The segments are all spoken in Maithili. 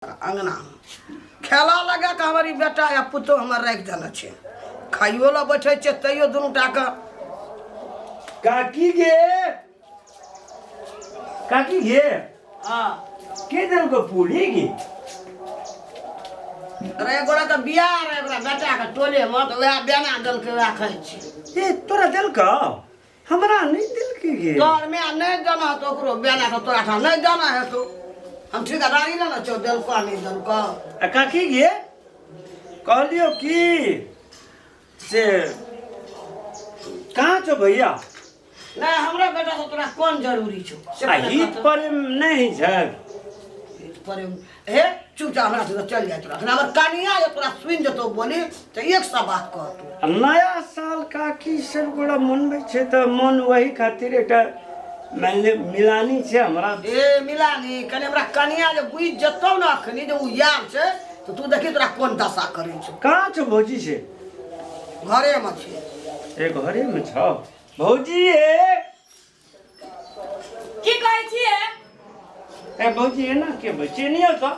अङ्गनामे खेला लगा कऽ हमर ई बेटा या पुतोह हमर राखि देने छै। खाइयो लए बैठै छै तैयो दुनू टाके। काकी गे, काकी गे। हाँ। के देलको पूरी गे? अरे एक गोड़ा के बियाह रहे ओकरा बेटा के टोले में, तऽ वएह बेना देलकै, वएह खाइ छी। ए तोरा देलको? हमरा नहि देलकै गे। तोहर माय नहि देना हेतौ ओकरो बेना के, तोरा ठाम नहि देना हेतौ। हम ठेकेदारी लेने छौ, देलकौ नहि देलकौ। आ काकी गे, कहलियौ की से कहाँ छौ भैया? नहि, हमरा बेटा से तोरा कोन जरूरी छौ से? आ हित प्रेम नहि छै? हित प्रेम हे, चुपचाप हमरा से चल जाय। तोरा हमर कनिया जे तोरा सुनि जेतौ बोली तऽ एक सौ बात कहतौ। आ नया साल काकी सब गोरा मनबै छै तऽ मन वही खातिर एकटा मानि ले मिलानी छै हमरा। ए मिलानी, कनि हमरा कनिया जे बुझि जेतौ ने अखनी जे उ आयल छै, तऽ तू देखी तोरा कोन दशा करै छौ। कहाँ छौ भौजी से? घरेमे छै। ए घरेमे छौ भौजी? ए की कहै छियै? ए भौजी, एना के बच्चे नहीं होता।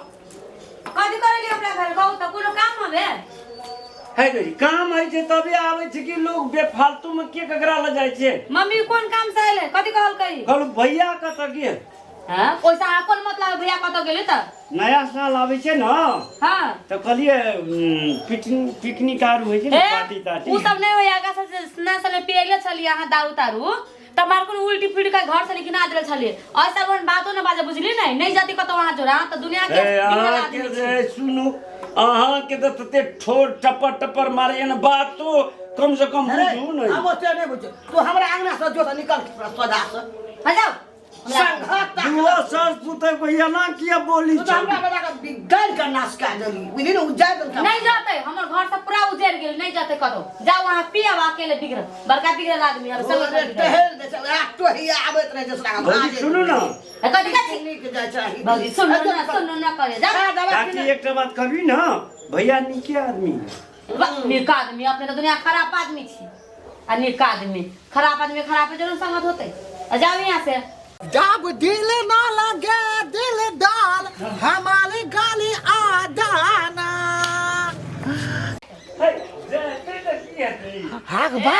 कथी करै अपना घर कहू तऽ, कोनो काम हवे? है गई, काम है छै तबे आबै छै कि लोग बेफालतू में के ककरा ल जाइ छै? मम्मी कोन काम से आइले? कथी कहलकै? कहलु भैया कतऽ गेल? हाँ, ओइसे अहाँ कोन मतलब भैया कतऽ गेलै तऽ? नया साल आबै छै ने। हाँ। तऽ कहलियै पिकनिक पिकनिक आर होइ छै ने, पार्टी तार्टी। उ सब नहि होइया। अगा से नया साल में पियले छलियै अहाँ दारू तारू, तऽ मार कोनो उल्टी फुल्टी के घर से निकना देले छलियै। और सब ओहन बातो न बाजे, बुझली? नहीं नहीं जाती कतौ अहाँ जोड़ा, अहाँ तऽ दुनिया के ए, बिगड़ल अहाँके आदमी छी। जे सुनू, अहाँके तऽ तते ठोर टपर टपर मारैया ने, बातो कम से कम अरे, बुझू ने। हम ओते नहि बुझै। तू हमरा अंगना से जो तऽ निकल सोझा से। हाँ, जाओ। संघत दुओ सास पुतै को एना किया बोली? तू तऽ हमरा बेटा के बिगाड़ के नाश कए देली, बुझली ने? उजाड़ देलकै। नहीं जाते, हमर घर सब पूरा उजड़ गेल, नहीं जाते कतौ। जाओ अहाँ पियब अकेले। बिगड़ल, बड़का बिगड़ल आदमी अब सब। ओरे टहल दै छै, वएह टोहिया आबैत रहै छै साला। भौजी, सुनू ने। कथी कथी? नीक जाइ छै। भौजी, सुनू ना, सुनू ना करे जा। काकी, एकटा बात कहबी ने, भैया नीके आदमी है। वाह, नीक आदमी? अपने तऽ दुनिया खराब आदमी छी आ नीक आदमी। खराब आदमी खराब जरूर संगत होते। आ जाओ यहाँ से। जब दिल ना लगे दिल डाल हमारी गाली आ जाना। है, जेतै तऽ की हेतै? हाक बा।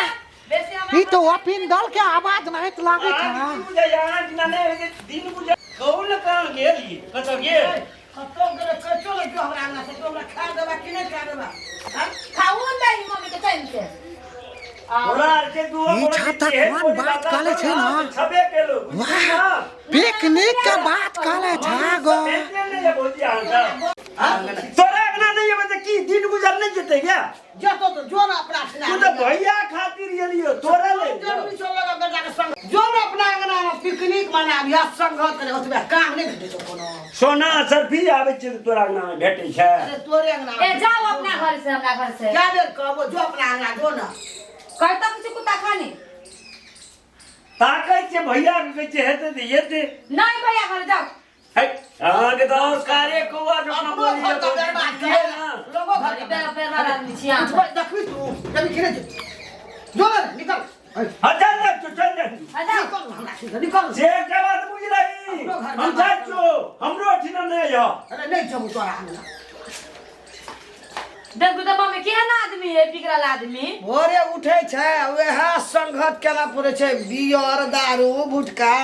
बेसी हमरा ई तो अपिन दल के आवाज नहीं तो लागे अहाँके था। की बुझाइया? अहाँके ना नहि होइ छै, दिन बुझाइ कहू ने, कहाँ गेल? कतऽ गेल? कतौ गेलै कतौ नहि। जो हमरा अंगना से। तू हमरा खा देबा कि नहि खा देबा? हाँ? खाऊ नहीं मम्मी के चैन से। तोरा आरके दुओ ई गोरा छाता के कोन बोली बात दादा कहले छै ना? छबे केलो, बुझली वाह। ना? पिकनिक के बात करे छा गो। भेटले नहि है भौजी अहाँ सब। तोरा अंगना नहि एबै तऽ की दिन गुजर नहि जेतै क्या? जेतो तो जो ना अपना अंगना। तू तऽ भैया खातिर एलियो, तोरा ले। जरूरी छौ लगा बेटा के संग जो ना अपना अंगना में पिकनिक मनाबिया संगत करे, ओतबे काम नहि भेटै छौ कोनो। सोना सरफी आबै छै तऽ तोरा अंगना मे भेटै छै? अरे तोरे अंगना। ए जाओ अपना घर से, हमरा घर से। क्या बेर कहबो, जो अपना अंगना जो ना। कहता कुछ कुत्ता खानी। ताकै छै भैया के, कहै छै हेतै तऽ हेतै। नहीं, भैया घर जाओ। है, अहाँके तऽ संस्कारे कौआ जकाँ अपनो बोलैया घर के भौजी, बर्बाद बुझलियै करे ना? लोगो घर के। बेरबाद आदमी छी अहाँ। उठबै देखबी तू जब खिरे जो ना निकल। हाँ, चल जा तू, चल जा तू। आ जाओ। निकल हमरा से, निकल। से एकटा बात बुझलही, अपनो घर हम बर्बाद जाइ कर। छियौ, हमरो अठिना नहि यऽ। अरे नहीं जबू तोरा अंगना। देखू तऽ मम्मी, केहन आदमी है बिगड़ल आदमी। भोरे उठै छै वएह संघत केना पड़ै छै, बियर दारू भुटका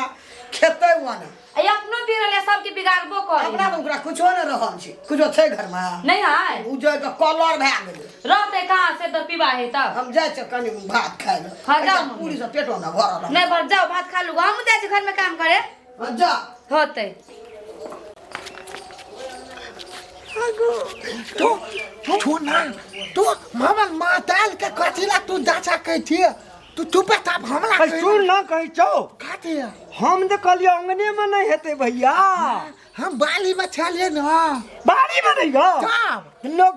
खेतै ओना। आ अपनो बिगड़ल है, सबके बिगाड़बो करे। अपना तऽ ओकरा कुछो नहि रहल छै, कुछो छै घरमे? नहीं है। ओ जाइ के कलर भए गेलै। रहते कहाँ से तऽ पीबा है तब। हम जाइ छियै कनि भात खाइ लए। हाँ, जाउ मम्मी। पूरी से पेटो ने भरल। नहीं भर, जाओ भात खा लू, हम जाइ छी घर में काम करे। हाँ, जा। होते। तू तू ना तू हमर माताल के कथी ला तू दाचा कहै छियै? तू चुपे ताप हमला। अरे सुन ना, कहै छौ। कथी? हम तऽ कहलियै अंगने मे नहि हेतै भैया। हम बाली में छलियै ना। बाड़ी मे नहि गो। तब लोग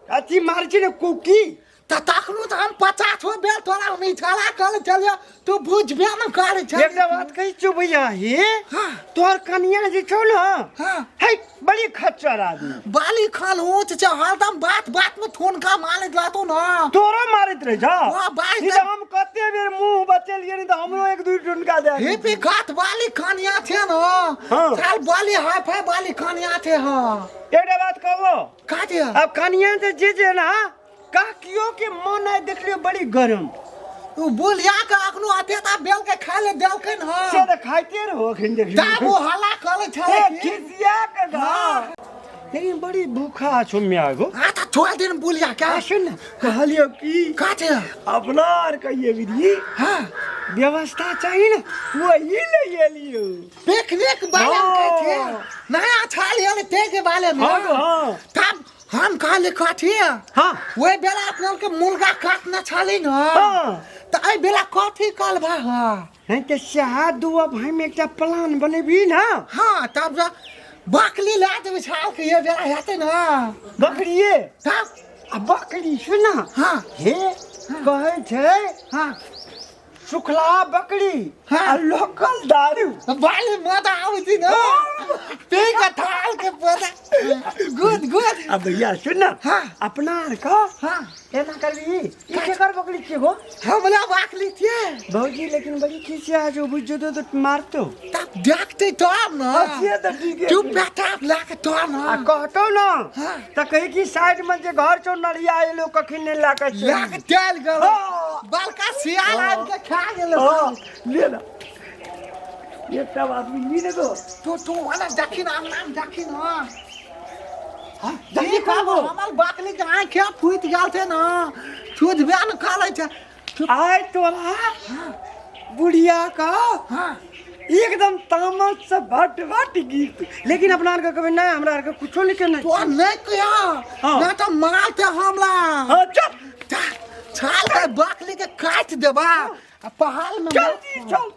अथी मारै छै ने कुकी। तऽ तखनो तऽ हम 50 गो बेर तोरा हम इशारा करै छलियौ तू बुझबे ने करै छली। एकटा बात कहै छियौ भैया हे हाँ। तोहर कनिया जे छौ ने हाँ। है बड़ी खच्चर आदमी बाली खाल ऊँच छै हरदम बात बात में थुनका मारैत रहतौ न तोरो मारैत रहे छौ हाँ, बाइ ई तऽ हम कते बेर मुंह बचेलियै नहीं तऽ हमरो एक दू टुनका दे हे पे गात बाली कनिया छै न हाँ। चल बाली हाय फाय बाली कनिया छै हाँ एकटा बात कहबो का छै अब कनिया तऽ जे जे ना काकियो के मन आइ देखलियो बड़ी गरम उ बुलिया के अखनो अते ता बेल के खाय ले देलखिन से हँ तऽ खाइते रहो अखन देखलियो तब ओ हल्ला करै छलै ए, कि? खिसिया के गा लेकिन बड़ी भूखा छौ मिया गो आ तऽ छोड़ दिन बुलिया के आ सुन ने कहलियो की का छै अपना आर कहिए विधि हाँ व्यवस्था चाहिए ने वही ले एलियो पिकनिक बारे में कहै छियै हाँ। नया छाल एलै ते के बारे में हाँ गो, हाँ। तब हम कहली कथी हाँ ओहि बेला अपना के मुर्गा काटने छली न हाँ। तऽ एहि बेला कथी कहल बा हाँ नहीं तऽ सएह दुआ भाई में एकटा प्लान बनेबी ना हाँ तब जा बकली ला देबै छाल के ये बेला हेतै न बकरिए तब आ बकरी सुन ना हाँ हे कहै छै हाँ सुखला बकरी हाँ। आ लोकल दारू बाली मजा आबै छै न पी के थाल के पता गुड गुड अब भैया सुन ना हाँ। अपना आर का हाँ एना करबी ई केकर बकरी छियै गो हमरा बकली छियै भौजी लेकिन बड़ी खिसिया जो बुझ जेतो तो मारतो तब देखते तब न हाँ, से तऽ ठीके चुप बेटा ला के तब न आ कहतो ना हाँ। तऽ कही कि साइड में जे घर छौ नरिया एलो कखन नहि ला के चलि ला के चलि गेल हाँ। बड़का सियाल आबि के खा गेल हाँ, ले ना एकटा बात बुझली ने गो तू तू वाला देखी ना नाम देखी ना हाँ, देखी बाबू हमर बकली के आँख फूटि गेल छै न छुधबे न करै छै आइ तोरा बुढ़िया का हाँ एकदम तामस से भट भट गीत लेकिन अपना आरके कभी नहीं हमरा आरके कुछो नहीं केने तो नहीं कहिया हाँ। ना तो मारते हमला हाँ चल छाल के बकली के काटि देबा आ पहाड़ में चल जी चल